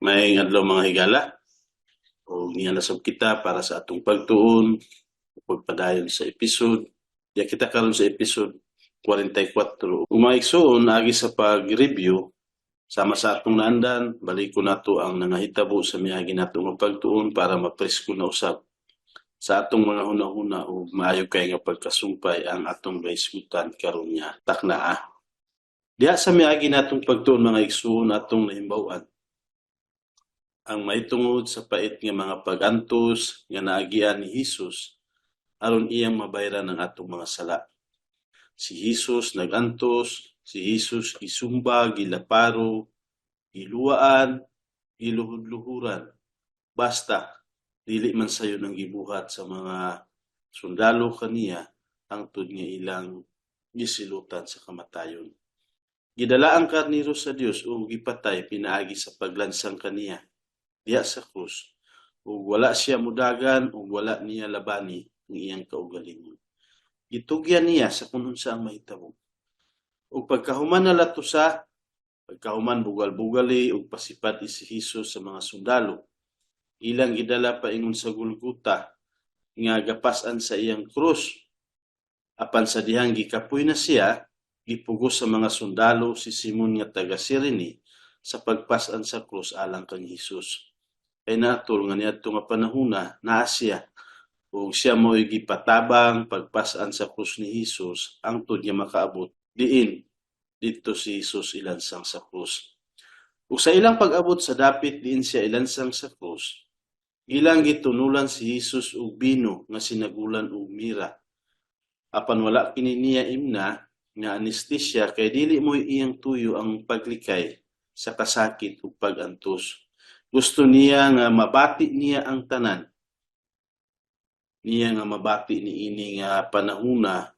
Maayong adlaw, mga higala. O niya nasab kita para sa atong pagtuon ug pagpadayon sa episode. Diya kita karon sa episode 44. Ug mga igsoon, agi sa pag-review sama sa atong naandan, balikon nato ang nangahitabo sa miagi nato nga pagtuon para mapresko na usab sa atong mga hunahuna ug maayo kay nga pagkasumpay ang atong gahisgutan karon nga taknaa. Diha sa miagi natong pagtuon, mga igsoon, atong nahimbaw-an ang mahitungod sa pait nga mga pag-antos nga naagian ni Hesus aron iyang mabayran ang atong mga sala. Si Hesus nag-antos, si Hesus gisumba, gilaparo, giluwaan, giluhod-luhuran. Basta dili man sayon ang gibuhat sa mga sundalo kaniya hangtod nga ilang gisilutan sa kamatayon. Gidala ang karniro sa Dios ug gipatay pinaagi sa paglansang kaniya diha sa krus, ug wala siya mudagan ug wala niya labani ang iyang kaugalingon. Gitugyan niya sa kung unsa ang mahitabo. Ug pagkahuman na latusa, pagkahuman bugal-bugali ug pasipad si Hesus sa mga sundalo, ilang gidala paingon sa Golgota nga gapas-an sa iyang krus. Apan sa dihang gikapoy na siya, gipugos sa mga sundalo si Simon nga taga Cirene sa pagpas-an sa krus alang kang Hesus. Kay natol nga niadto nga panahona naa siya ug siya mo'y gipatabang pagpas-an sa krus ni Hesus hangtod nga makaabot diin didto si Hesus ilansang sa krus. Ug sa ilang pag-abot sa dapit diin siya ilansang sa krus, ilang gitunulan si Hesus og bino nga sinagulan og mira. Apan wala kini niya imna nga anesthesia kay dili mo'y iyang tuyo ang paglikay sa kasakit ug pag-antos. Gusto niya nga mabati niya ang tanan. Niya nga mabati niini nga panahona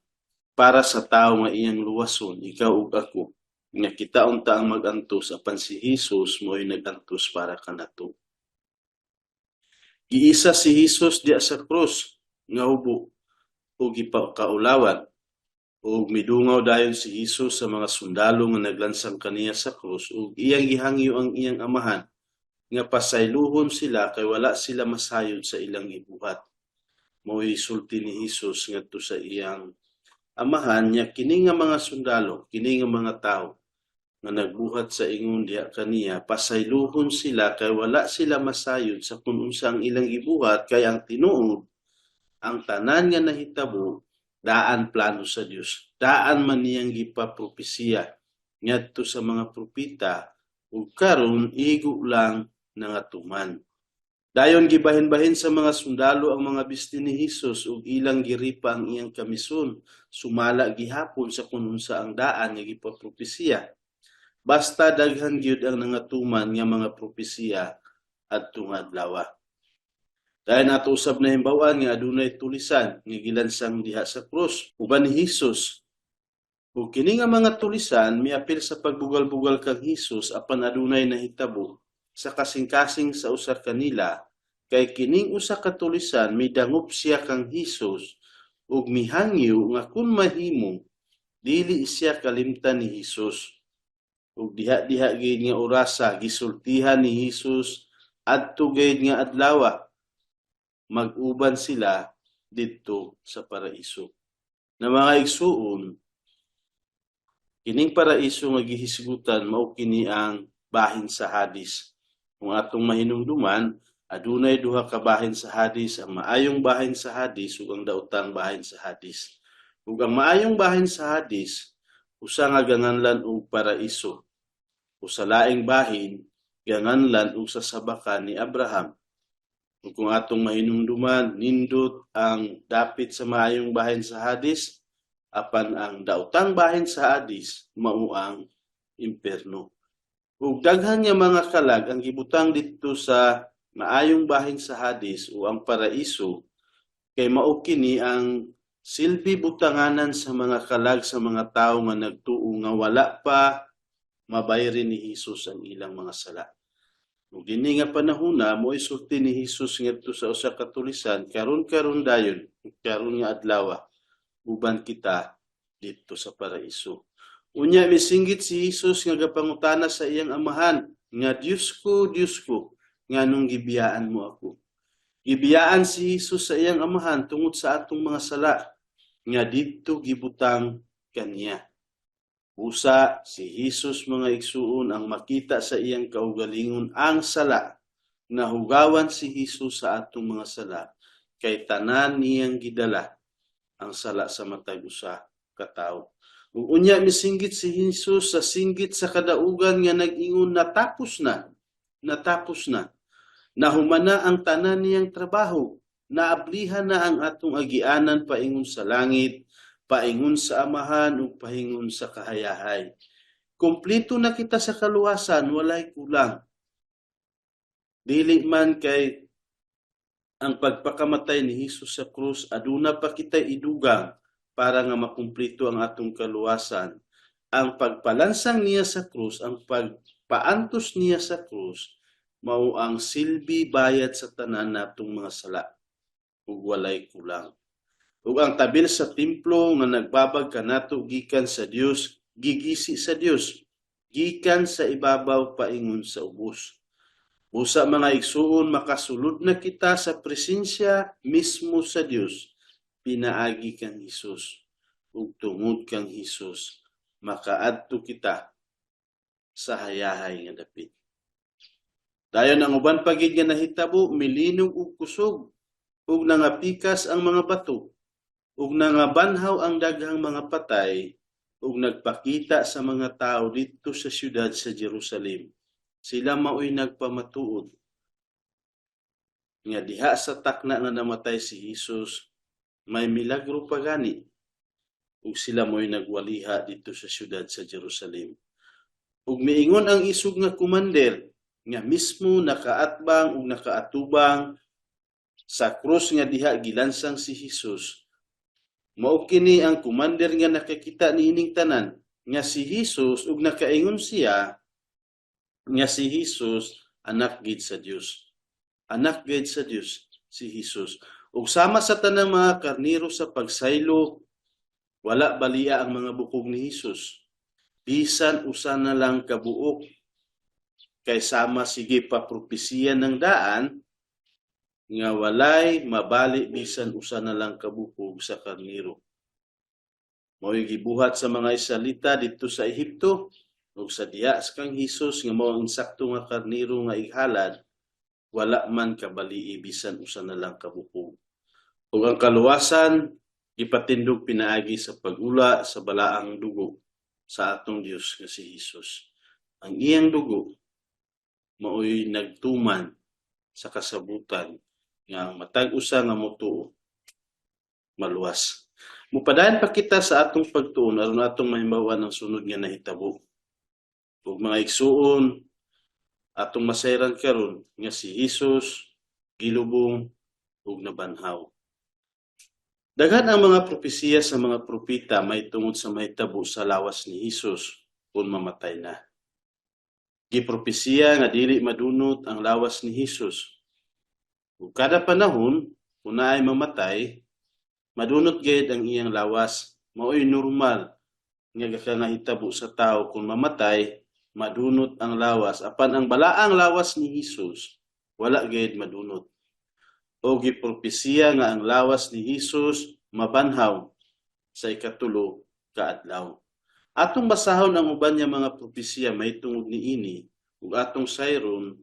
para sa tawo nga iyang luwason, ikaw ug ako, nga kita unta ang mag-antos apan si Hesus mo'y nag-antos para kanato. Giisa si Hesus diha sa krus nga hubo ug gipakaulawan, ug midungaw dayon si Hesus sa mga sundalo nga naglansang kaniya sa krus ug iyang gihangyo ang iyang Amahan nga pasaylohon sila kay wala sila masayod sa ilang gibuhat. Mao'y sulti ni Hesus ngadto sa iyang Amahan nya kini nga mga sundalo, kini nga mga tawo nga nagbuhat sa ingon diha kaniya, pasaylohon sila kay wala sila masayod sa kung unsa ang ilang gibuhat, kay ang tinuod, ang tanan nga nahitabo daan plano sa Dios. Daan man niyang gipapropesiya ngadto sa mga propeta ug karon igo lang nangatuman. Dayon gibahin-bahin sa mga sundalo ang mga bisti ni Hesus ug ilang giripa ang iyang kamison, sumala gihapon sa kung unsa ang daan nga gipapropesiya. Basta daghan gyud ang nangatuman nga mga propesiya adto nga adlaw. Dayon ato usab nahimbaw-an nga adunay tulisan nga gilansang diha sa krus uban ni Hesus. Ug kini nga mga tulisan miapil sa pagbugal-bugal kang Hesus, apan adunay nahitabo sa kasing-kasing sa usa kanila, kay kining usa ka tulisan midangop siya kang Hesus ug mihangyo nga kun mahimo dili siya kalimtan ni Hesus. Ug diha-diha gid nga orasa gisultihan ni Hesus, "Adto gayud nga adlawa mag-uban sila didto sa paraiso." Na mga igsuon, kining paraiso nga gihisgutan mao kini ang bahin sa Hades. Kung atong mahinumduman, adunay duha ka bahin sa Hades, ang maayong bahin sa Hades ug ang daotang bahin sa Hades. Ug ang maayong bahin sa Hades, usa nga ganganlan og paraiso. Usa laing bahin, ganganlan og sa sabakan ni Abraham. Ug kung atong mahinumduman, nindot ang dapit sa maayong bahin sa Hades, apan ang daotang bahin sa Hades mao ang impierno. Ug daghan nga mga kalag ang gibutang didto sa maayong bahin sa Hades o ang paraiso, kay mao kini ang silbi butanganan sa mga kalag sa mga tawo nga nagtuo nga wala pa mabayri ni Hesus ang ilang mga sala. Ug dinhi nga panahona mo'y sulti ni Hesus ngadto sa usa ka tulisan, "Karon-karon dayon, karon nga adlaw, uban kita didto sa paraiso." Unya misinggit si Hesus nga gapangutana sa iyang Amahan. nga, "Diyos ko, Diyos ko, nganong gibiyaan mo ako?" Gibiyaan si Jesus sa iyang Amahan tungod sa atong mga sala nga didto gibutang kaniya. Usa si Jesus, mga igsuon, ang makita sa iyang kaugalingon ang sala. Nahugawan si Jesus sa atong mga sala kay tanan niyang gidala ang sala sa matag usa ka tawo. Ug unya misinggit si Jesus sa singgit sa kadaugan nga nag-ingon, "Natapos na. Natapos na." Nahumana ang tanan niyang trabaho. Naablihan na ang atong agianan paingon sa langit, paingon sa Amahan ug paingon sa kahayahay. Kompleto na kita sa kaluwasan, walay kulang. Dili man kay ang pagpakamatay ni Jesus sa krus, aduna pa kita idugang para nga makumplito ang atong kaluwasan. Ang pagpalansang niya sa krus, ang pagpaantos niya sa krus, mao ang silbi bayad sa tanan natong mga sala ug walay kulang. Ug ang tabil sa templo nga nagbabag kanato gikan sa Dios, gigisi sa Dios gikan sa ibabaw paingon sa ubos. Busa, mga igsuon, makasulod na kita sa presensya mismo sa Dios pinaagi kang Hesus. Ug tungod kang Hesus, makaadto kita sa hayahay nga dapit. Dayon ang uban pa gid nga nahitabo, milinog og kusog ug nangapikas ang mga bato ug nangabanhaw ang daghang mga patay ug nagpakita sa mga tao didto sa syudad sa Jerusalem. Sila maoy nagpamatuod nga diha sa takna nga namatay si Hesus, may milagro pa gani, ug sila mo'y nagwaliha didto sa syudad sa Jerusalem. Ug miingon ang isog nga kumander nga mismo nakaatbang ug nakaatubang sa krus nga diha gilansang si Hesus. Mao kini ang kumander nga nakakita niining tanan nga si Hesus ug nakaingon siya nga si Hesus anak gid sa Dios. Anak gid sa Dios si Hesus. Ug sama sa tanang mga karniro sa pagsaylo, wala balia ang mga bukog ni Hesus. Bisan usa na lang kabuok, kay sama sige pa propesiya ng daan nga walay mabali bisan usa na lang kabukog sa karniro. Mao'y gibuhat sa mga Israelita didto sa Ehipto, ug sa diha sa kang Hesus nga mao ang insakto nga karniro nga ihalad, wala man kabalii bisan usa na lang kabukog. Ug ang kaluwasan gipatindog pinaagi sa pag-ula sa balaang dugo sa atong Dios nga si Hesus. Ang iyang dugo mao'y nagtuman sa kasabutan nga ang matag usa nga motuo maluwas. Mupadayon pa kita sa atong pagtuon aron atong mahibaw-an ang sunod nga nahitabo. Ug mga igsuon, atong masayran karon nga si Hesus gilubong ug nabanhaw. Daghan ang mga propesiya sa mga propeta may tungod sa mahitabo sa lawas ni Hesus kung mamatay na. Gipropesiya nga dili madunot ang lawas ni Hesus. Ug kada panahon kung naay mamatay, madunot gayud ang iyang lawas. Mao'y normal nga gakangahitabo sa tao, kung mamatay, madunot ang lawas. Apan ang balaang lawas ni Hesus wala gayud madunot. O gipropesiya nga ang lawas ni Hesus mabanhaw sa ikatulo ka adlaw. Atong basahon ang uban niya mga propesiya may tungod niini ug atong sayron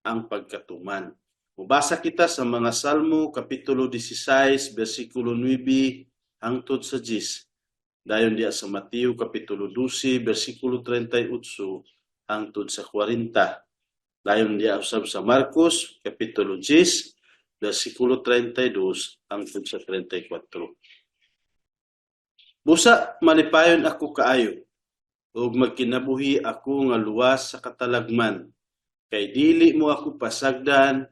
ang pagkatuman. Mubasa kita sa mga Salmo kapitulo 16 bersikulo 9 hangtod sa 10. Dayon diha sa Mateo kapitulo 12 bersikulo 38 hangtod sa 40. Dayon diha usab sa Marcos kapitulo 10 bersikulo 32 hangtod sa 34. Busa malipayon ako kaayo ug magkinabuhi ako nga luwas sa katalagman, kay dili mo ako pasagdan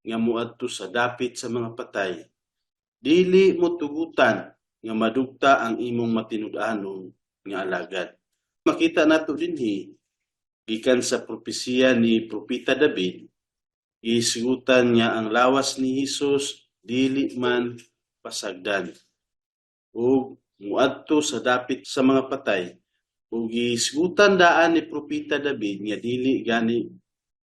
nga moadto sa dapit sa mga patay. Dili mo tugutan nga madugta ang imong matinud-anon nga alagad. Makita nato dinhi, gikan sa propesiya ni Propeta David, gisgutan niya ang lawas ni Hesus dili man pasagdan ug muadto sa dapit sa mga patay. Ug gihisgutan daan ni Propeta David nga dili gani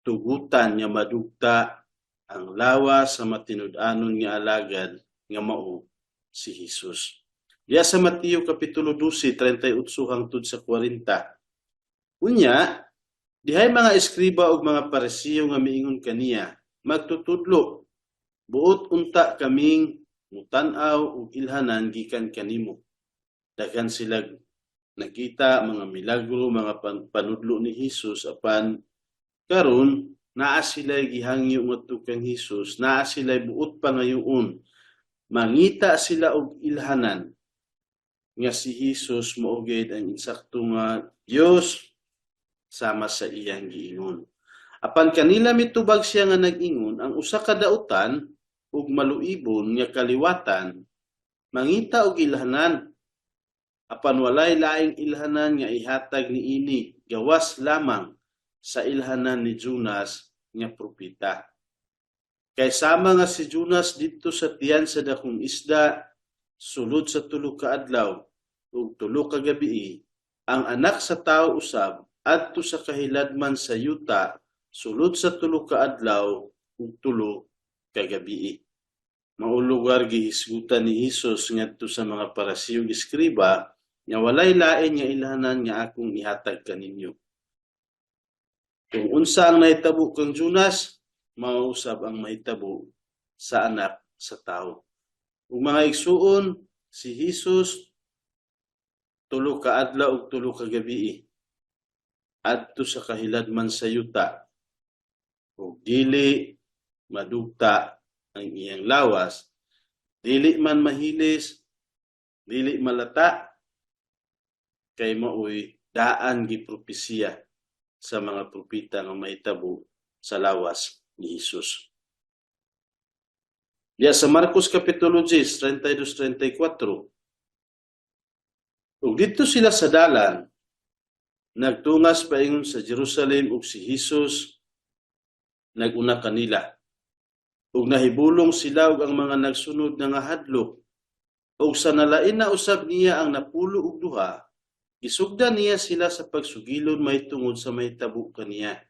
tugutan nga madugta ang lawas sa matinud-anon nga alagad nga mao si Hesus. Diya sa Mateo Kapitulo 12, 38 hangtod sa 40. Unya, dihay mga eskriba ug mga Parisiyo nga miingon kaniya, "Magtutudlo, buot unta kaming mutan-aw og ilhanan gikan kanimo." Daghan sila nakita mga milagro, mga panudlo ni Hesus, apan karon naa sila gihangyo ngadto kang Hesus, naa sila buot pangayoon. Mangita sila og ilhanan nga si Hesus mao gyud ang insakto nga Dios sama sa iyang giingon. Apan kanila mitubag siya nga nag-ingon, "Ang usa ka dautan ug maluibon nga kaliwatan mangita og ilhanan, apan walay laing ilhanan nga ihatag niini gawas lamang sa ilhanan ni Jonas nga propeta. Kay sama nga si Jonas didto sa tiyan sa dakong isda sulod sa 3 ka adlaw ug 3 ka gabii, ang Anak sa Tawo usab adto sa kahiladman sa yuta sulod sa 3 ka adlaw ug 3 ka gabii." Mao lugar gihisgutan ni Hesus ngadto sa mga Parisiyo ug eskriba nga walay lain nga ilhanan nga akong ihatag kaninyo. Kung unsa ang nahitabo kang Jonas, mao usab ang mahitabo sa Anak sa Tawo. Ug mga igsuon, si Hesus 3 ka adlaw ug 3 ka gabii adto sa kahiladman sa yuta ug dili madugta ang iyang lawas, dili man mahilis, dili malata, kay maoy daan gipropesiya sa mga propeta nga mahitabo sa lawas ni Hesus. Diya sa Marcos Kapitulo 10, 32-34. Ug didto sila sa dalan, nagtungas paingon sa Jerusalem, ug si Hesus naguna kanila. Ug nahibulong sila ug ang mga nagsunod nga nahadlok. Ug sa nalain na usab niya ang 12, gisugdan niya sila sa pagsugilon mahitungod sa mahitabo kaniya.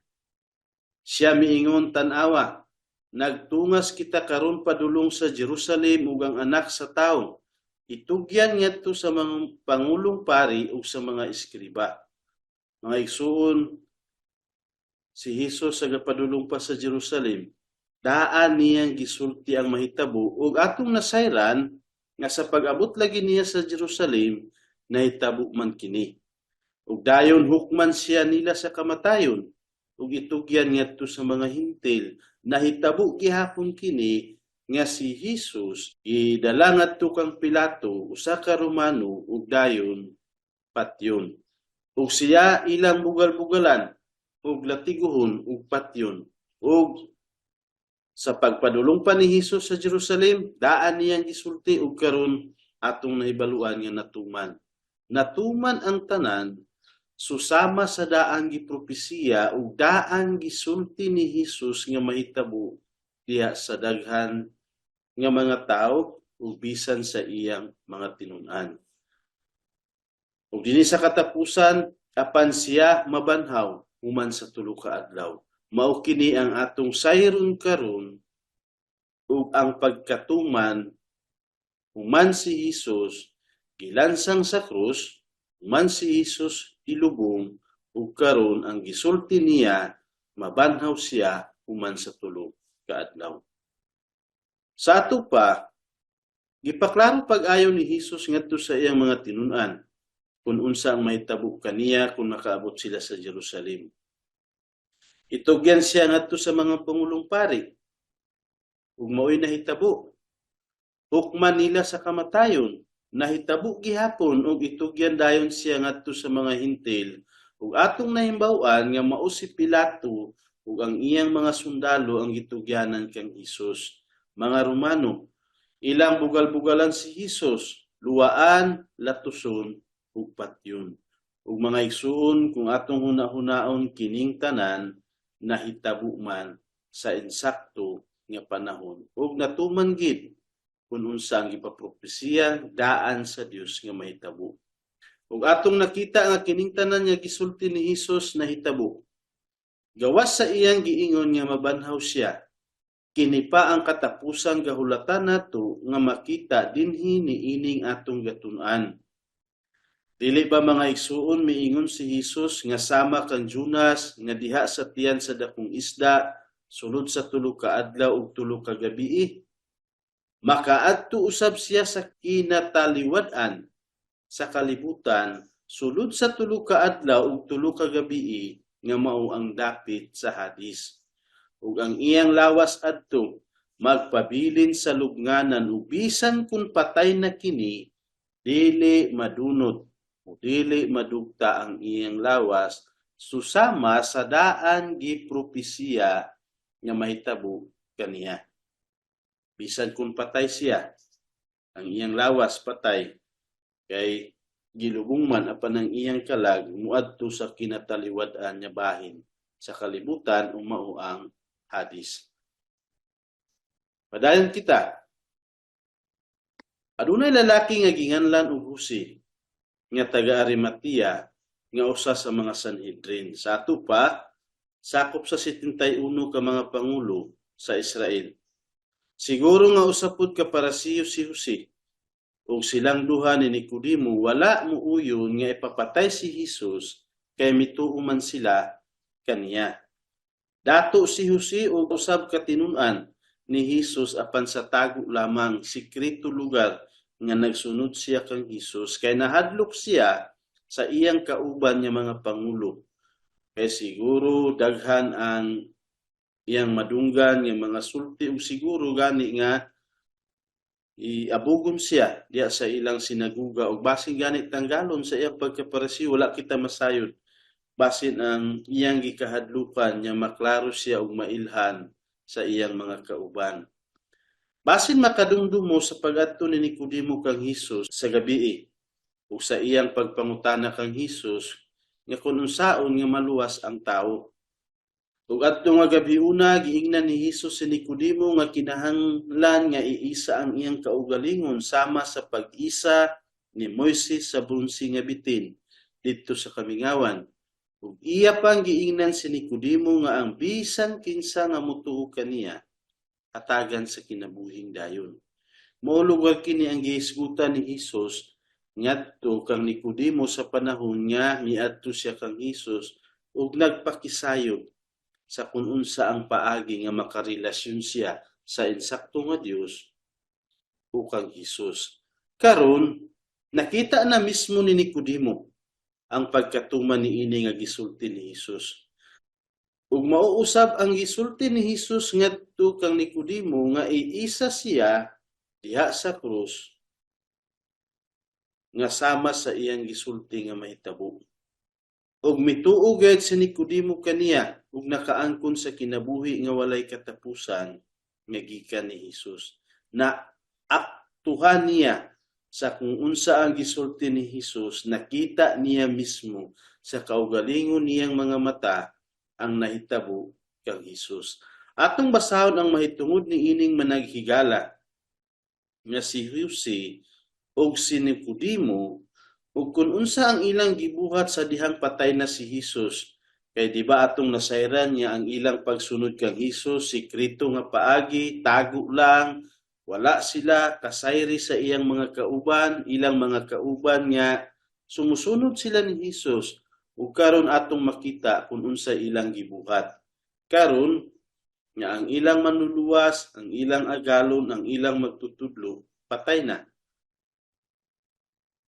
Siya miingon, "Tan-awa, nagtungas kita karon padulong sa Jerusalem, ug ang Anak sa Tawo itugyan ngadto sa mga pangulong pari ug sa mga eskriba." Mga igsuon, si Hesus sa gapadulong pa sa Jerusalem, daan niyang gisulti ang mahitabo, ug atong nasayran nga sa pag-abot lagi niya sa Jerusalem, nahitabo man kini. Ug dayon hukman siya nila sa kamatayon ug itugyan ngadto sa mga Hintil. Nahitabo gihapon kini nga si Hesus gidala ngadto kang Pilato, usa ka Romano, ug dayon patyon. Ug siya ilang bugal-bugalan ug latiguhon ug patyon. Ug sa pagpadulong pa ni Hesus sa Jerusalem, daan niyang gisulti, ug karon atong nahibaluan nga natuman. Natuman ang tanan susama sa daang gipropesiya ug daan gisulti ni Hesus nga mahitabo diha sa daghan nga mga tawo ug bisan sa iyang mga tinun-an. Ug dinhi sa katapusan, apan siya mabanhaw human sa 3 ka adlaw. Mao kini ang atong sayron karon ug ang pagkatuman human si Hesus gilansang sa krus, human si Hesus ilubong, ug karon ang gisulti niya, mabanhaw siya human sa 3 ka adlaw. Sa ato pa, gipaklaro pag-ayo ni Hesus ngadto sa iyang mga tinun-an kung unsa ang mahitabo kaniya kung nakaabot sila sa Jerusalem. Itugyan siya ngadto sa mga pangulong pari. Ug mao'y nahitabo. Hukman nila sa kamatayon. Nahitabo gihapon, ug itugyan dayon siya ngadto sa mga Hintil, ug atong nahimbaw-an nga mao si Pilato ug ang iyang mga sundalo ang gitugyanan kang Hesus. Mga Romano, ilang bugal-bugalan si Hesus, luwaan, latuson ug patyon. Ug mga igsuon, kung atong huna-hunaon kining tanan, nahitabo man sa insakto nga panahon ug natuman gid kung unsa ang gipapropesiya daan sa Dios nga mahitabo. Ug atong nakita nga kining tanan nga gisulti ni Hesus nahitabo. Gawas sa iyang giingon nga mabanhaw siya. Kini pa ang katapusang gahulatan nato nga makita dinhi niining atong gatun-an. Dili ba, mga igsuon, miingon si Hesus nga sama kang Jonas nga diha sa tiyan sa dakong isda sulod sa 3 ka adlaw ug 3 ka gabii? Makaadto usab siya sa kinataliwad-an sa kalibutan sulod sa 3 ka adlaw ug 3 ka gabii nga mao ang dapit sa Hadis. Ug ang iyang lawas adto magpabilin sa lubnganan ug bisan kung patay na kini, dili madunot o dili madugta ang iyang lawas, susama sa daan gipropesiya nga mahitabo kaniya. Bisan kung patay siya, ang iyang lawas patay kay gilubong man, apan ang iyang kalag muadto sa kinataliwad-an nga bahin sa kalibutan o mao ang Hadis. Padayon kita. Adunay lalaki nga ginganlan og Jose nga taga Arimatea nga usa sa mga Sanhedrin. Sa ato pa, sakop sa 71 ka mga pangulo sa Israel. Siguro nga usa pud ka Parisiyo si Jose ug silang duha ni Nicodemo wala muuyon nga ipapatay si Hesus kay mituo man sila kaniya. Dato si Jose og usab ka tinun-an ni Hesus apan sa tago lamang, sikreto lugar nga nagsunod siya kang Hesus kay nahadlok siya sa iyang kauban nga mga pangulo. Kay siguro daghan ang iyang madunggan nga mga sulti ug siguro gani nga iabugon siya diya sa ilang sinaguga ug basin gani tanggalon sa iyang pagkaparisiyo. Wala kita masayod, basin ang iyang gikahadlukan nga maklaro siya ug mailhan sa iyang mga kauban. Basin makadumdumo sa pag-adto ni Nicodemo kang Hesus sa gabii ug sa iyang pagpangutana kang Hesus nga kung unsaon nga maluwas ang tawo. Ug adto nga gabiuna, giingnan ni Hesus si Nicodemo nga kinahanglan nga iisa ang iyang kaugalingon sama sa pag-isa ni Moises sa bronse nga bitin didto sa kamingawan. Ug iya pang giingnan si Nicodemo nga ang bisan kinsa nga motuo kaniya hatagan sa kinabuhing dayon. Mao lugar kini ang gihisgutan ni Hesus ngadto kang Nicodemo sa panahon nga miadto siya kang Hesus ug nagpakisayod sa kung unsa ang paagi nga makarelasyon siya sa insakto nga Dios o kang Hesus. Karon, nakita na mismo ni Nicodemo ang pagkatuman niini nga gisulti ni Hesus. Ug mauusab ang gisulti ni Hesus ngadto kang Nicodemo nga iisa siya diha sa krus nga sama sa iyang gisulti nga mahitabo. Ug mituo gayud si Nicodemo kaniya ug nakaangkon sa kinabuhi nga walay katapusan nga gikan ni Hesus. Na aktuhan niya sa kung unsa ang gisulti ni Hesus, nakita niya mismo sa kaugalingon niyang mga mata ang nahitabo kang Hesus. Atong basahon ang mahitungod ni ining managhigala nga si Jose ug si Nicodemo ug kung unsa ang ilang gibuhat sa dihang patay na si Hesus, kay di ba atong nasayran niya ang ilang pagsunod kang Hesus sekreto nga paagi, tago lang, wala sila kasayri sa iyang mga kauban, ilang mga kauban nga sumusunod sila ni Hesus, ug karon atong makita kung unsa ilang gibuhat karon nga ang ilang manluluwas, ang ilang agalon, ang ilang magtutudlo, patay na.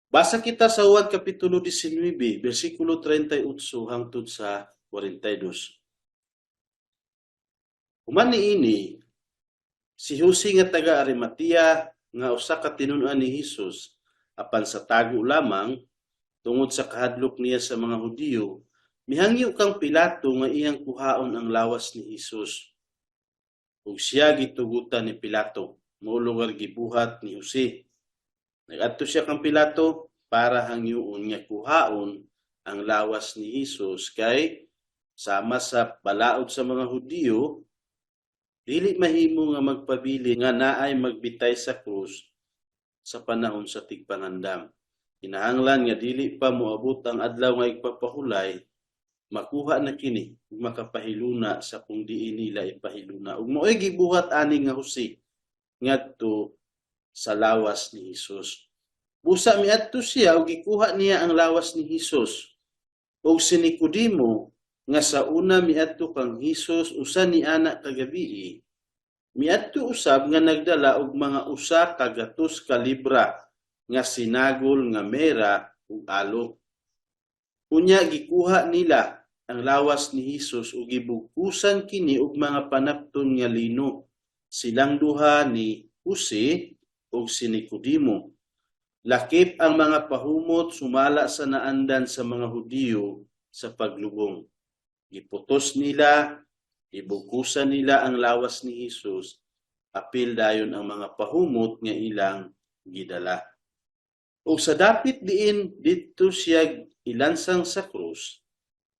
Basa kita sa Juan Kapitulo 19, bersikulo 38 hangtod sa 42. Human niini, si Jose nga taga Arimatea nga usa ka tinun-an ni Hesus apan sa tago lamang tungod sa kahadlok niya sa mga Hudiyo, mihangyo kang Pilato nga iyang kuhaon ang lawas ni Hesus. Ug siya gitugutan ni Pilato, mao lugar gibuhat ni Jose. Nagadto siya kang Pilato para hangyoon nga kuhaon ang lawas ni Hesus kay sama sa balaod sa mga Hudiyo, dili mahimo nga magpabili nga naay magbitay sa krus sa panahon sa tigpangandam. Kinahanglan nga dili pa moabot ang adlaw nga igpapahulay, makuha na kini ug makapahiluna sa kung diin nila ipahiluna. Ug mao'y gibuhat ani nga Jose ngadto sa lawas ni Hesus. Busa miadto siya ug gikuha niya ang lawas ni Hesus. Ug si Nicodemo nga sa una miadto kang Hesus usa ni ana kagabii, miadto usab nga nagdala og mga 100 ka libra nga sinagol nga mera ug aloe. Unya gikuha nila ang lawas ni Hesus ug gibugkusan kini og mga panapton nga lino. Silang duha ni Jose ug si Nicodemo. Lakip ang mga pahumot sumala sa naandan sa mga Hudiyo sa paglubong. Giputos nila, gibugkusan nila ang lawas ni Hesus, apil dayon ang mga pahumot nga ilang gidala. Ug sa dapit diin didto siya ilansang sa krus,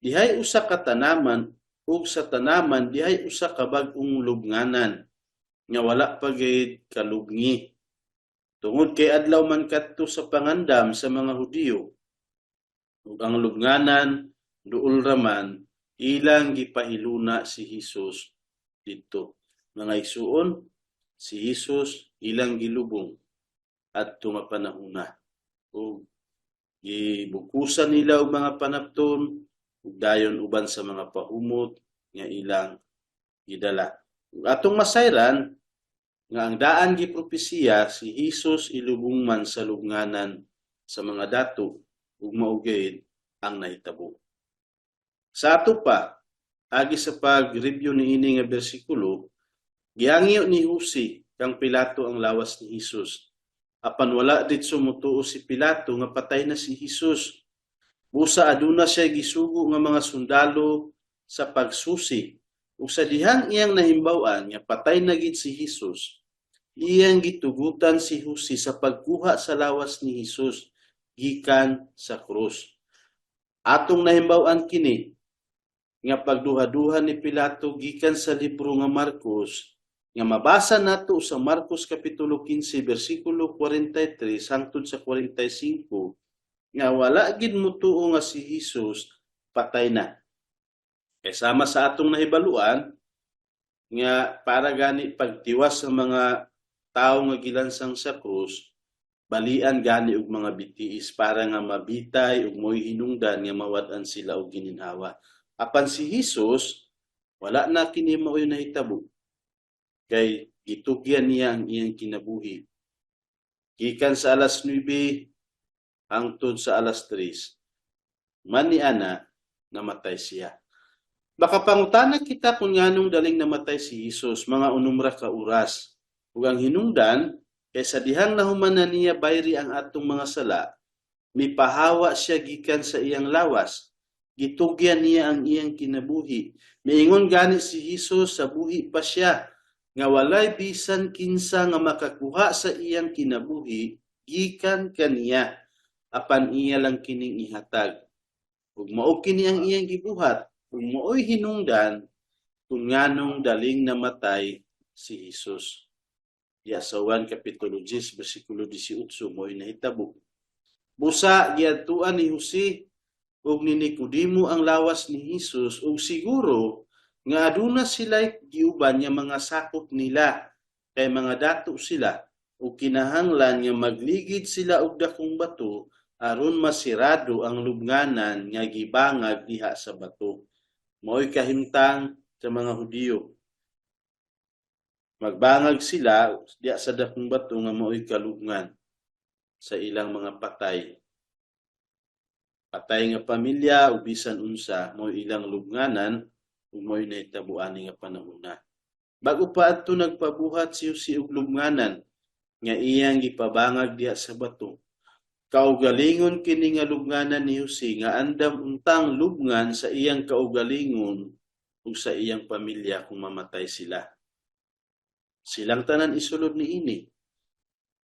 dihay usa ka tanaman, ug sa tanaman dihay usa ka bag-ong lubnganan nga wala pa gayud kalubngi. Tungod kay adlaw man kadto sa pangandam sa mga Hudiyo, ug ang lubnganan duol raman, ilang gipahiluna si Hesus didto. Mga igsuon, si Hesus ilang gilubong adto nga panahona. Ug gibukusan nila og mga panapton ug dayon uban sa mga pahumot nga ilang gidala. Ug atong masayran nga ang daan gipropesiya, si Hesus ilubong man sa lubnganan sa mga dato, ug mao gayud ang nahitabo. Sa ato pa, agi sa pag-review niini nga bersikulo, gihangyo ni Jose kang Pilato ang lawas ni Hesus. Apan wala ditso motuo si Pilato nga patay na si Hesus. Busa aduna siya gisugo nga mga sundalo sa pagsusi. Ug sa dihang iyang nahimbaw-an nga patay na gid si Hesus, iyang gitugutan si Jose sa pagkuha sa lawas ni Hesus gikan sa krus. Atong nahimbaw-an kini nga pagduha-duha ni Pilato gikan sa libro nga Marcos, nga mabasa nato sa Marcos kapitulo 15 bersikulo 43 hangtod sa 45, nga wala gid motuo nga si Hesus patay na. Kay sama sa atong nahibaluan nga para gani pagtiwas sa mga tawo nga gilansang sa krus, balian gani og mga bitiis para nga mabitay ug mo'y hinungdan nga mawad-an sila og gininhawa. Apan si Hesus wala na kini mao'y nahitabo, kay gitugyan niya ang iyang kinabuhi. Gikan sa alas 9 hangtod sa alas 3, man ni ana namatay siya. Baka pangutana kita kung nganong daling namatay si Hesus, mga 6 ra ka oras. Ug ang hinungdan kay sa dihang nahuman na niya bayri ang atong mga sala, mipahawa siya gikan sa iyang lawas. Gitugyan niya ang iyang kinabuhi. Miingon gani si Hesus sa buhi pa siya nga walay bisan kinsa nga makakuha sa iyang kinabuhi gikan kaniya, apan iya lang kining ihatag. Ug mao kini ang iyang gibuhat, ug mao'y hinungdan kung nganong daling namatay si Hesus. Diya sa 1 Kapitulo 10 bersikulo 18, mo'y nahitabo. Busa giadtuan ni Jose ug ni Nicodemo ang lawas ni Hesus, ug siguro nga aduna sila giuban nga mga sakop nila kay mga dato sila, ug kinahanglan nga magligid sila og dakong bato aron masirado ang lubnganan nga gibangag diha sa bato. Mao'y kahimtang sa mga Hudiyo. Magbangag sila diha sa dakong bato nga mao'y kalubngan sa ilang mga patay. Patay nga pamilya o bisan unsa, mao'y ilang lubnganan ug mao'y nahitabo ani nga panahona. Bago pa adto, nagpabuhat si Jose og lubnganan nga iyang gipabangag diha sa bato. Kaugalingon kini nga lubnganan ni Jose nga andam untang lubngan sa iyang kaugalingon ug sa iyang pamilya kung mamatay sila. Silang tanan isulod niini.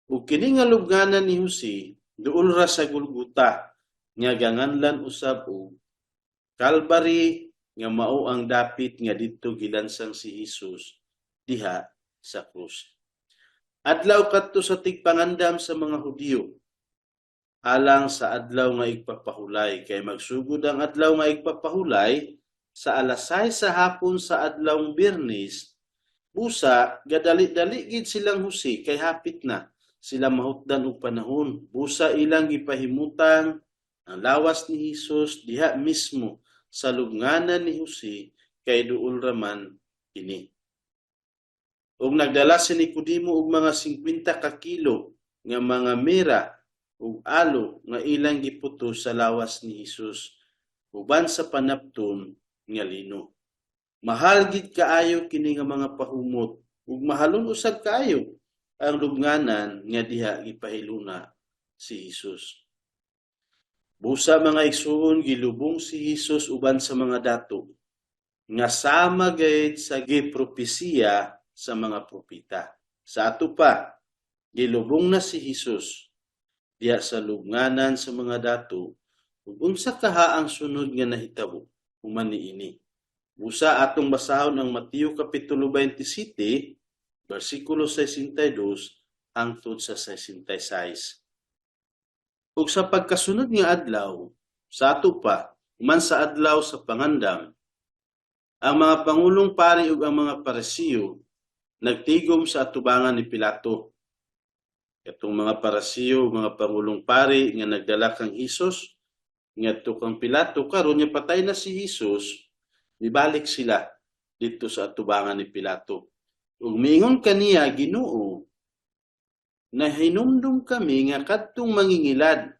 Ug kini nga lubnganan ni Jose duol ra sa Golgota nga ganganlan usab og Calvary, nga mao ang dapit nga didto gilansang si Hesus diha sa krus. Adlaw kadto sa tigpangandam sa mga Hudiyo. alang sa Adlaw nga Igpapahulay, kay magsugod ang Adlaw nga Igpapahulay sa alas 6 sa hapon sa adlawng Biyernes. Busa gadali-dali gid silang Jose kay hapit na sila mahutdan og panahon. Busa ilang gipahimutang ang lawas ni Hesus diha mismo sa lubnganan ni Jose kay duol raman kini. Ug nagdala si Nicodemo og mga 50 ka kilo nga mga mira ug aloe nga ilang giputos sa lawas ni Hesus uban sa panapton nga lino. Mahal gid kaayo kini nga mga pahumot ug mahalon usab kaayo ang lubnganan nga diha gipahiluna si Hesus. Busa, mga igsuon, gilubong si Hesus uban sa mga dato nga sama gayud sa gipropesiya sa mga propeta. Sa ato pa, gilubong na si Hesus diha sa lubnganan sa mga dato, ug unsa kaha ang sunod nga nahitabo human niini? Busa atong basahon ang Mateo kapitulo 27 bersikulo 62 hangtod sa 66. Ug sa pagkasunod nga adlaw, sa ato pa, human sa Adlaw sa Pangandam, ang mga pangulong pari ug ang mga Parisiyo nagtigom sa atubangan ni Pilato. Katong mga Parisiyo, mga pangulong pari nga nagdala kang Hesus ngadto kang Pilato, karon nga patay na si Hesus, mibalik sila didto sa atubangan ni Pilato. Ug miingon kaniya, "Ginoo, nahinumdum kami nga kadtong mangingilad,"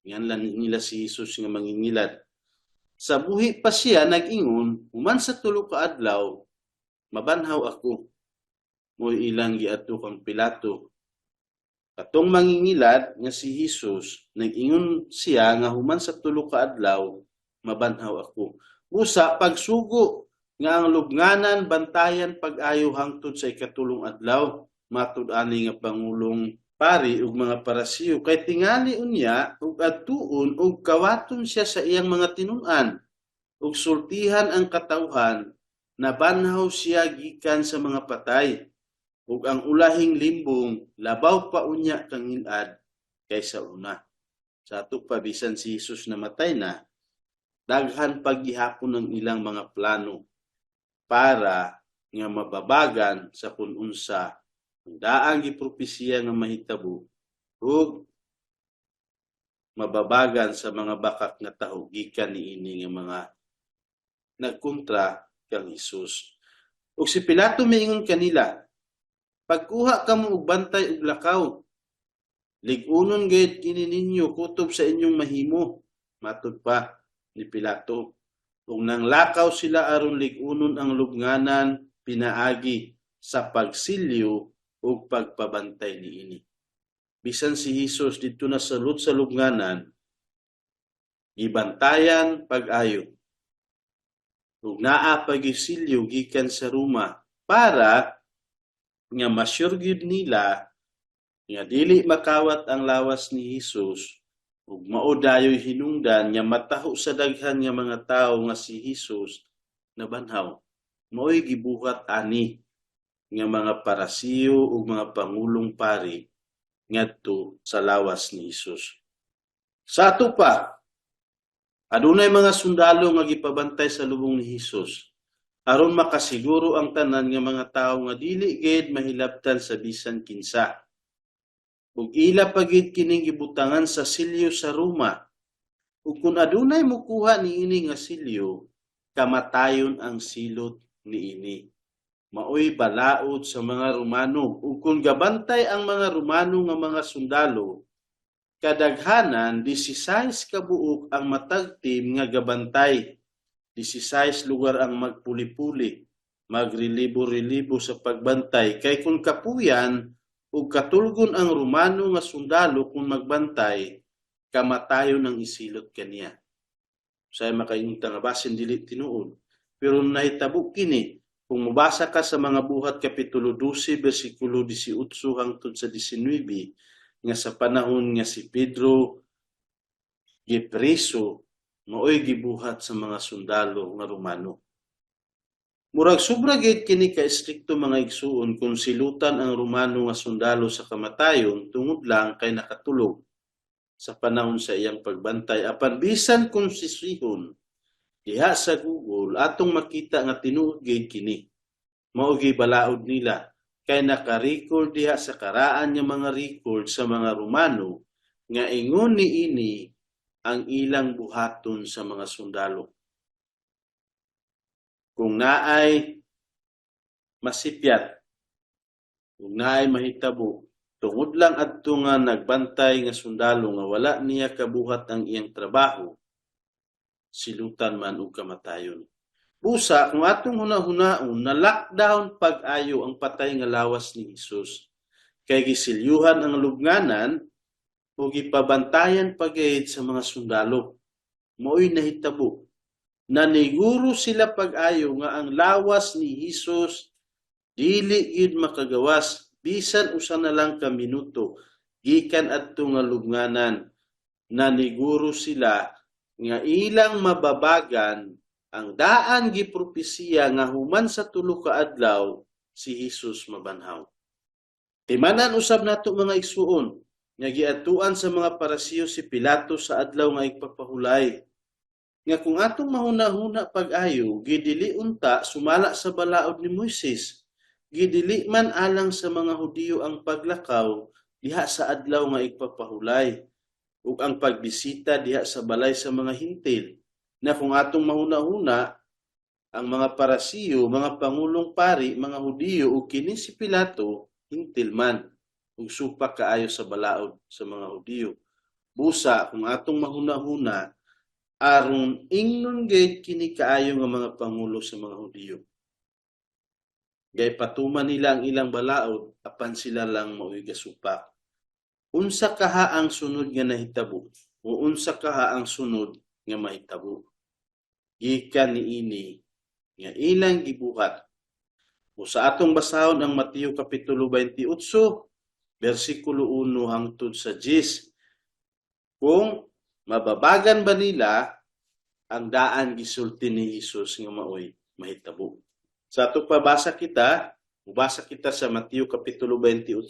nganlan nila si Hesus nga mangingilad, "sa buhi pa siya nag-ingon, 'Human sa 3 ka adlaw, mabanhaw ako.'" Mo'y ilang giadto kang Pilato. "Katong mangingilad nga si Hesus, nag-ingon siya nga human sa 3 ka adlaw, mabanhaw ako. Busa pagsugo nga ang lubnganan bantayan pag-ayo hangtod sa ikatulong adlaw," matud ani nga pangulong pari ug mga Parasiyo, "kay tingali unya ug adtuon ug kawaton siya sa iyang mga tinun-an ug sultihan ang katawhan nabanhaw siya gikan sa mga patay, ug ang ulahing limbong labaw pa unya kangilad kaysa una." Sa ato pa, bisan si Hesus namatay na, daghan paggihapon ang ilang mga plano para nga mababagan sa kun unsa ang daang gipropesiya nga mahitabo ug mababagan sa mga bakak nga taho gikan niini nga mga nagkontra kang Hesus. Ug si Pilato miingon kanila, "Pagkuha kamo og bantay ug lakaw. Lig-unon gayud kini ninyo kutob sa inyong mahimo," matud pa ni Pilato. Ug nanglakaw sila aron lig-unon ang lubnganan pinaagi sa pagsilyo ug pagpabantay niini. Bisan si Hesus didto na sa sulod sa lubnganan, gibantayan pag-ayo. Ug naa pa gisilyo gikan sa Roma para nga masyur gyud nila nga dili makawat ang lawas ni Hesus ug mao dayoy hinungdan nga mataho sa daghan nga mga tawo nga si Hesus nabanhaw. Mao'y gibuhat ani nga mga Parasiyo ug mga pangulong pari ngadto sa lawas ni Hesus. Sa ato pa, adunay mga sundalo nga gipabantay sa lubong ni Hesus aron makasiguro ang tanan nga mga tawo nga dili gid mahilabtan sa bisan kinsa. Ug ila pa gid kining gibutangan sa silyo sa Roma. Ug kung adunay mukuha niini nga silyo, kamatayon ang silot niini. Maoy balaod sa mga Romano. Ug kung gabantay ang mga Romano nga mga sundalo, kadaghanan 16 ka buok ang matag team nga gabantay. 16 lugar ang magpuli-puli, magrelibo-relibo sa pagbantay, kay kung kapuyan ug katulgon ang Romano nga sundalo kung magbantay, kamatayon ang isilot kaniya. Say makaingon nga basin dili tinuod, pero nahitabo kini kung mobasa ka sa mga Buhat kapitulo 12 bersikulo 18 hangtod sa 19, nga sa panahon nga si Pedro gipreso, maoy gibuhat sa mga sundalo nga Romano. Murag sobra gid kini ka estrikto, mga igsuon, kung silutan ang Romano nga sundalo sa kamatayon tungod lang kay nakatulog. Sa panahon sa iyang pagbantay. Apan bisan kung sisihon diha sa Google, atong makita nga tinuod gyud kini. Mao gyud balaod nila kay naka-record diha sa karaan nga mga record sa mga Romano nga ingon niini ang ilang buhaton sa mga sundalo. Kung naay masipyat, kung naay mahitabo, tungod lang adto nga nagbantay nga sundalo nga wala niya kabuhat ang iyang trabaho, silutan man og kamatayon. Busa, kung atong huna-hunaon, na lockdown pag-ayo ang patay nga lawas ni Hesus. Kay gisilyuhan ang lubnganan ug gipabantayan pagayod sa mga sundalo. Mao'y nahitabo. Naniguro sila pag-ayo nga ang lawas ni Hesus dili gyud makagawas bisan usa na lang ka minuto gikan adto nga lubnganan. Naniguro sila nga ilang mababagan ang daan gipropesiya nga human sa 3 ka adlaw si Hesus mabanhaw. Timanan usab nato, mga igsuon, nga giadtuan sa mga Parisiyo si Pilato sa adlaw nga igpapahulay. Nga kung atong mahuna-huna pag-ayo, gidili unta sumala sa balaod ni Moises. Gidili man alang sa mga Hudiyo ang paglakaw diha sa adlaw nga igpapahulay ug ang pagbisita diha sa balay sa mga Hintil, na kung atong mahuna-huna, ang mga Parisiyo, mga pangulong pari, mga Hudiyo ug kini si Pilato, Hintil man ug supak kaayo sa balaod sa mga Hudiyo. Busa kung atong mahuna-huna, aron ingnon gayud kini kaayo nga mga pangulo sa mga Hudiyo. Gay patuman nila ang ilang balaod, apan sila lang mao'y gasupak. Unsa kaha ang sunod nga nahitabo o unsa kaha ang sunod nga mahitabo gikan niini nga ilang gibuhat? O sa atong basahon ang Mateo kapitulo 28 bersikulo 1 hangtod sa 10, kung mababagan ba nila ang daan gisulti ni Hesus nga maoy mahitabo. Sa ato pabasa kita, mubasa kita sa Mateo kapitulo 28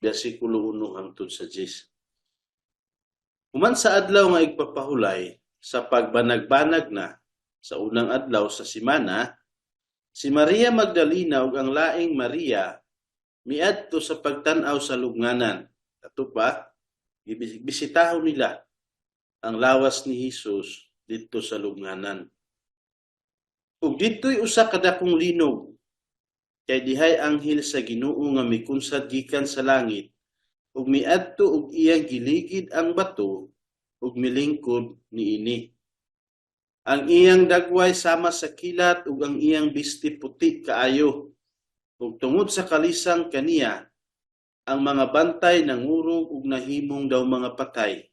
bersikulo 1 hangtod sa 10. Human sa adlaw nga igpapahulay, sa pagbanag-banag na sa unang adlaw sa semana, si Maria Magdalena ug ang laing Maria miadto sa pagtan-aw sa lubnganan. Ato pa, bisitahon nila ang lawas ni Hesus didto sa lubnganan. Ug didto'y usa ka dakong linog, kay dihay anghel sa Ginoo nga mikunsad gikan sa langit ug miadto ug iyang giligid ang bato ug milingkod niini. Ang iyang dagway sama sa kilat ug ang iyang bisti puti kaayo. Ug tungod sa kalisang kaniya, ang mga bantay nangurog ug nahimong daw mga patay.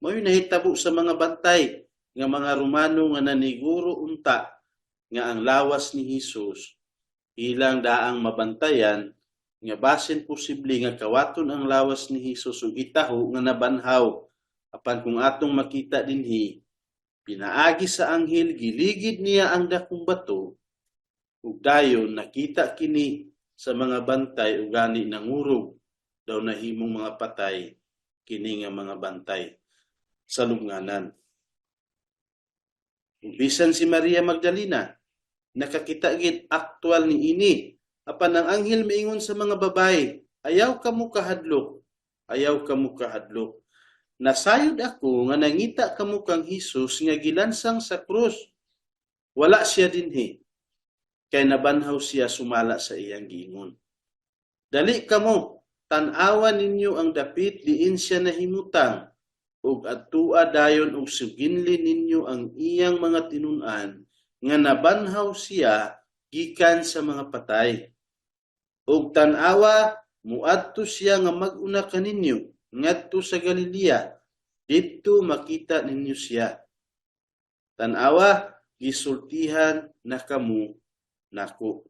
Mao'y nahitabo sa mga bantay nga mga Romano nga naniguro unta nga ang lawas ni Hesus ilang daang mabantayan, nga basin posible nga kawaton ang lawas ni Hesus ug itaho nga nabanhaw. Apan kung atong makita dinhi, pinaagi sa anghel, giligid niya ang dakong bato ug dayon nakita kini sa mga bantay ug gani nangurog, daw nahimong mga patay kini nga mga bantay sa lubnganan. Ug bisan si Maria Magdalena nakakita gid aktual niini. Apan ang anghel miingon sa mga babae, "Ayaw kamo kahadlok, ayaw kamo kahadlok. Nasayod ako nga nangita kamo kang Hesus nga gilansang sa krus. Wala siya dinhi, kay nabanhaw siya sumala sa iyang giingon. Dali kamo, tan-awa ninyo ang dapit diin siya nahimutang, ug adtua dayon ug suginli ninyo ang iyang mga tinun-an nga nabanhaw siya gikan sa mga patay. Ug tan-awa, muadto siya nga mag-una kaninyo ngadto sa Galilea. Didto makita ninyo siya. Tan-awa, gisultihan na kamo nako."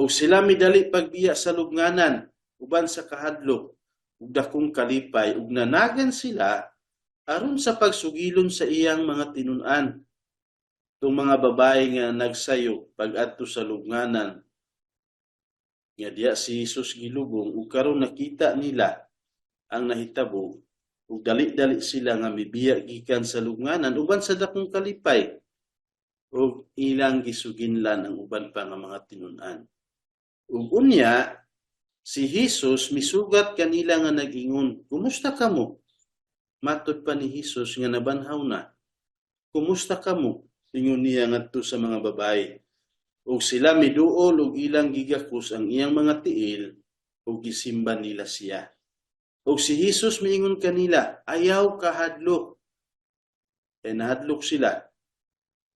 Ug sila midali pagbiya sa lubnganan uban sa kahadlok ug dakong kalipay, ug nanagan sila aron sa pagsugilon sa iyang mga tinun-an. Itong mga babae nga nagsayo pag-adto sa lubnganan nga diya si Jesus gilubong, ug karon nakita nila Ang nahitabo ug dali-dali sila nga mibiya gikan sa lubnganan uban sa dakong kalipay ug ilang gisuginlan ang uban pa nga mga tinun-an. Ug unya si Jesus misugat kanila nga nag-ingon, "Kumusta kamo?" Matod pa ni Jesus nga nabanhaw na. "Kumusta kamo?" ingon niya ngadto sa mga babaye. Ug sila miduol ug ilang gigakos ang iyang mga tiil ug gisimba nila siya. Ug si Jesus miingon kanila, "Ayaw kahadlok." Kay nahadlok sila.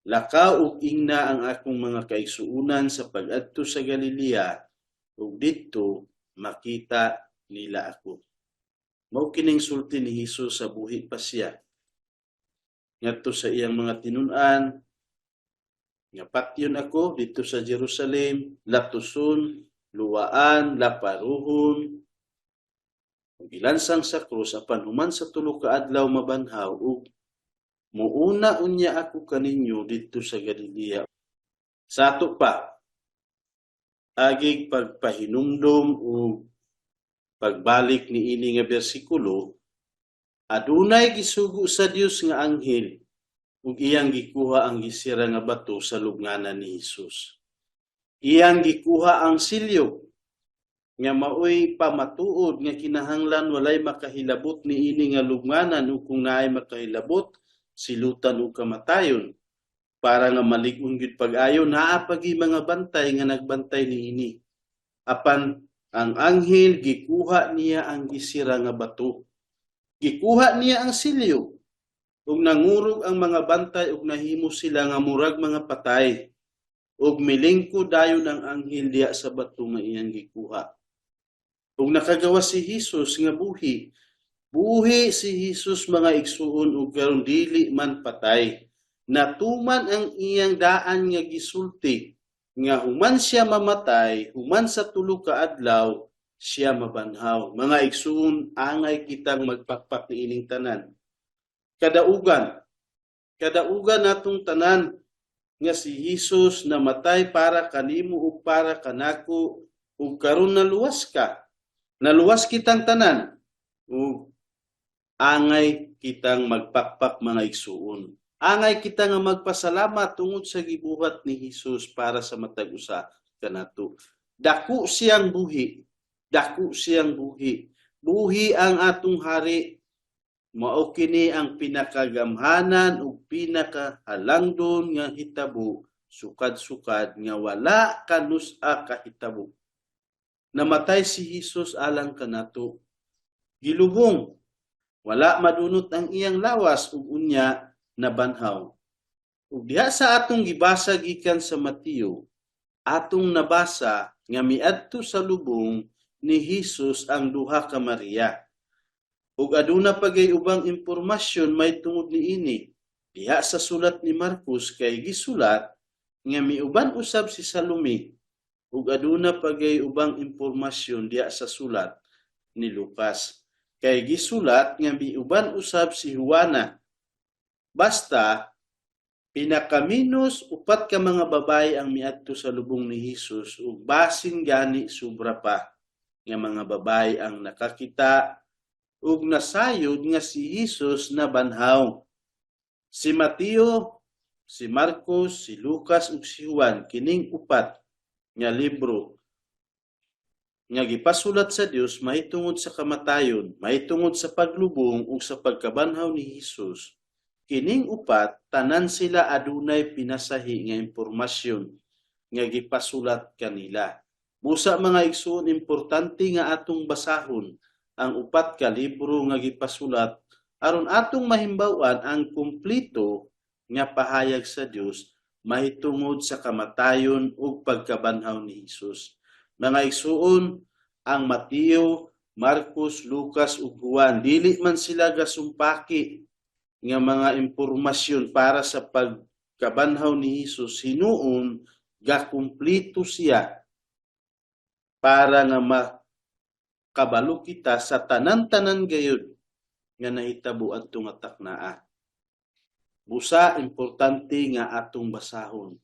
"Lakaw ug ingna ang akong mga kaigsuonan sa pag-adto sa Galilea ug didto makita nila ako." Mao kining sulti ni Jesus sa buhi pa siya ngadto sa iyang mga tinun-an nga patyon ako didto sa Jerusalem, latuson, luwaan, laparuhon, gilansang sa krus, apan human sa 3 ka adlaw mabanhaw ug muuna unya ako kaninyo didto sa Galilea. Sa ato pa, agig pagpahinumdom ug pagbalik niini nga bersikulo, adunay gisugo sa Dios nga anghel ug iyang gikuha ang gisira nga bato sa lubnganan ni Hesus. Iyang gikuha ang silyo nga maoy pamatuod nga kinahanglan walay makahilabot niini nga lubnganan, ug kung naay makahilabot, silutan og kamatayon para nga malig-on gyud pag-ayo. Naa pagi mga bantay nga nagbantay niini, apan ang anghel gikuha niya ang gisira nga bato, gikuha niya ang silyo, ug nangurog ang mga bantay ug nahimo sila nga murag mga patay, ug milingkod dayon ang anghel diha sa bato nga iyang gikuha. Ug nakagawas si Hesus nga buhi. Buhi si Hesus, mga igsuon, ug karon dili man patay. Natuman ang iyang daan nga gisulti nga human siya mamatay, human sa 3 ka adlaw siya mabanhaw. Mga igsuon, angay kitang magpakpak niining tanan. Kadaugan, kadaugan natong tanan nga si Hesus namatay para kanimo ug para kanako, ug karon naluwas ka. Naluwas kitang tanan ug angay kitang magpakpak, mga igsuon. Angay kita nga magpasalamat tungod sa gibuhat ni Hesus para sa matag usa kanato. Dako siyang buhi. Dako siyang buhi. Buhi ang atong hari. Mao kini ang pinakagamhanan ug pinakahalangdon nga hitabo sukad-sukad nga wala kanus-a kahitabo. Namatay si Hesus alang kanato. Gilubong. Wala madunot ang iyang lawas ug unya nabanhaw. Ug diha sa atong gibasa gikan sa Mateo, atong nabasa nga miadto sa lubong ni Hesus ang duha ka Maria. Ug aduna pa gay ubang impormasyon may tungod niini. Diha sa sulat ni Marcos kay gisulat nga miuban usab si Salome, ug aduna pa gay ubang impormasyon diha sa sulat ni Lucas kay gisulat nga miuban usab si Juana. Basta pinakaminos upat ka mga babae ang miadto sa lubong ni Hesus, ug basin gani sobra pa nga mga babae ang nakakita ug nasayod nga si Hesus nabanhaw. Si Mateo, si Marcos, si Lucas ug si Juan, kining upat nga libro nga gipasulat sa Dios mahitungod sa kamatayon, mahitungod sa paglubong ug sa pagkabanhaw ni Hesus. Kining upat, tanan sila adunay pinasahi nga impormasyon nga gipasulat kanila. Busa, mga igsuon, importante nga atong basahon ang upat ka libro nga gipasulat aron atong mahimbaw-an ang kumpleto nga pahayag sa Dios mahitungod sa kamatayon ug pagkabanhaw ni Hesus. Mga igsuon, ang Mateo, Marcos, Lucas ug Juan, dili man sila gasumpaki nga mga impormasyon para sa pagkabanhaw ni Hesus, hinuon gakumpleto siya para nga makabalo kita sa tanan-tanan gayud nga nahitabo adto nga taknaa. Busa importante nga atong basahon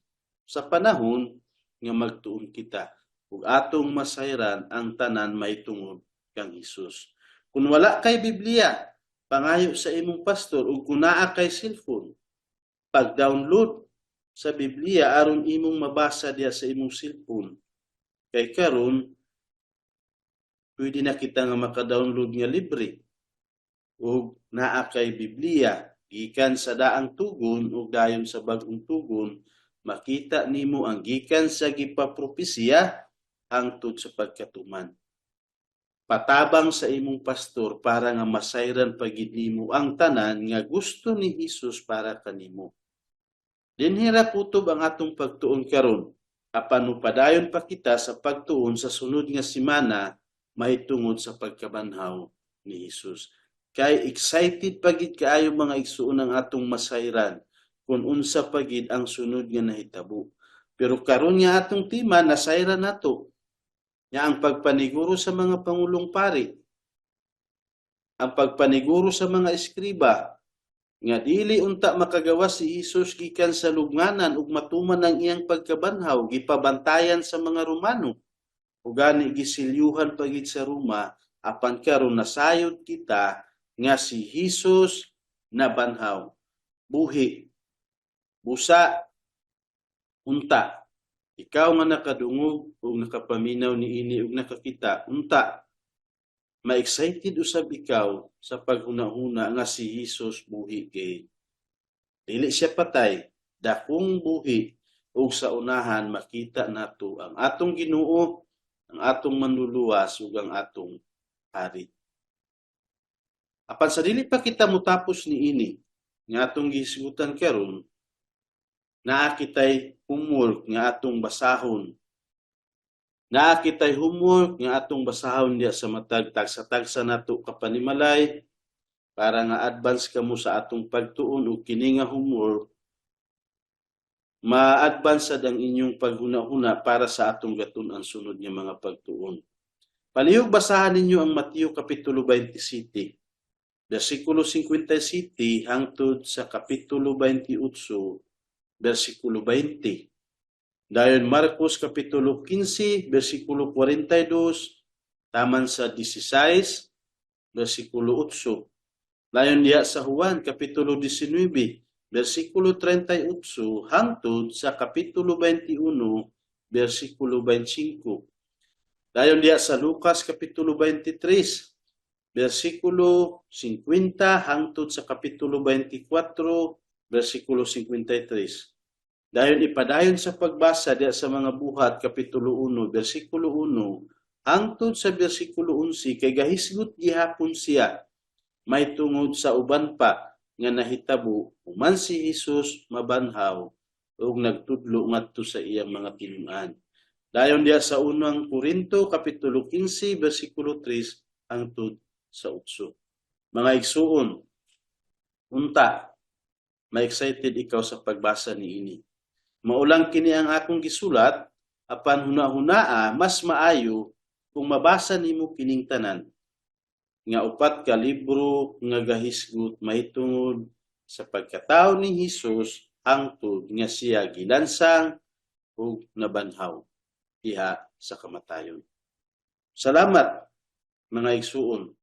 sa panahon nga magtuon kita ug atong masayran ang tanan mahitungod kang Hesus. Kung wala kay Biblia, pangayo sa imong pastor, ug kung naa kay cellphone, pag-download sa Biblia aron imong mabasa diya sa imong cellphone. Kay karon pwede na kita nga maka-download nga libre. Ug naa kay Biblia gikan sa daang tugon ug dayon sa bag-ong tugon, makita nimo ang gikan sa gipapropesiya hangtod sa pagkatuman. Patabang sa imong pastor para nga masayran pa gid nimo ang tanan nga gusto ni Hesus para kanimo. Dinhi ra kutob ang atong pagtuon karon. Apan mopadayon pa kita sa pagtuon sa sunod nga semana mahitungod sa pagkabanhaw ni Hesus. Kay excited pa gid kaayo, mga igsuon, ang atong masayran kung unsa pa gid ang sunod nga nahitabo. Pero karon nga atong tema, nasayran nato nga ang pagpaniguro sa mga pangulong pari, ang pagpaniguro sa mga eskriba, nga dili unta makagawas si Hesus gikan sa lubnganan ug matuman ang iyang pagkabanhaw, gipabantayan sa mga Romano. Ug gani gisilyuhan pa gid sa Roma, apan karon nasayod kita nga si Hesus nabanhaw. Buhi. Busa, unta ikaw nga nakadungog ug nakapaminaw niini ug nakakita, unta ma-excited usab ikaw sa paghuna-huna nga si Hesus buhi kay dili siya patay, dakong buhi, ug sa unahan makita nato ang atong Ginoo, ang atong Manluluwas ug ang atong Hari. Apan sa dili pa kita motapos niini nga atong gihisgutan karon, naa kitay homework nga atong basahon. Naa kitay homework nga atong basahon diya sa matag tagsa-tagsa nato ka panimalay para nga advance kamo sa atong pagtuon, ug kini nga homework, ma-advance sad ang inyong paghuna-huna para sa atong gatun-an sunod nga mga pagtuon. Palihog basahan ninyo ang Mateo Kapitulo 27, versikulo 57 hangtod sa Kapitulo 28, versikulo 20. Dayon Marcos Kapitulo 15, versikulo 42, taman sa 16, versikulo 8. Dayon diya sa Juan Kapitulo 19, versikulo 38 hangtod sa Kapitulo 21, versikulo 25. Dayon diya sa Lucas Kapitulo 23, versikulo 50 hangtod sa Kapitulo 24, versikulo 53. Dayon ipadayon sa pagbasa diya sa mga Buhat Kapitulo 1, versikulo 1 hangtod sa versikulo 11, kay gahisgot gihapon siya may tungod sa uban pa nga nahitabo human si Hesus mabanhaw ug nagtudlo ngadto sa iyang mga tinun-an. Dayon diya sa Unang Korinto Kapitulo 15, versikulo 3 hangtod sa 8. Mga igsuon, unta ma-excited ikaw sa pagbasa niini. Mao lang kini ang akong gisulat, apan huna-hunaa mas maayo kung mabasa nimo kining tanan nga upat ka libro nga gahisgot mahitungod sa pagkatawo ni Hesus hangtod nga siya gilansang ug nabanhaw diha sa kamatayon. Salamat, mga igsuon.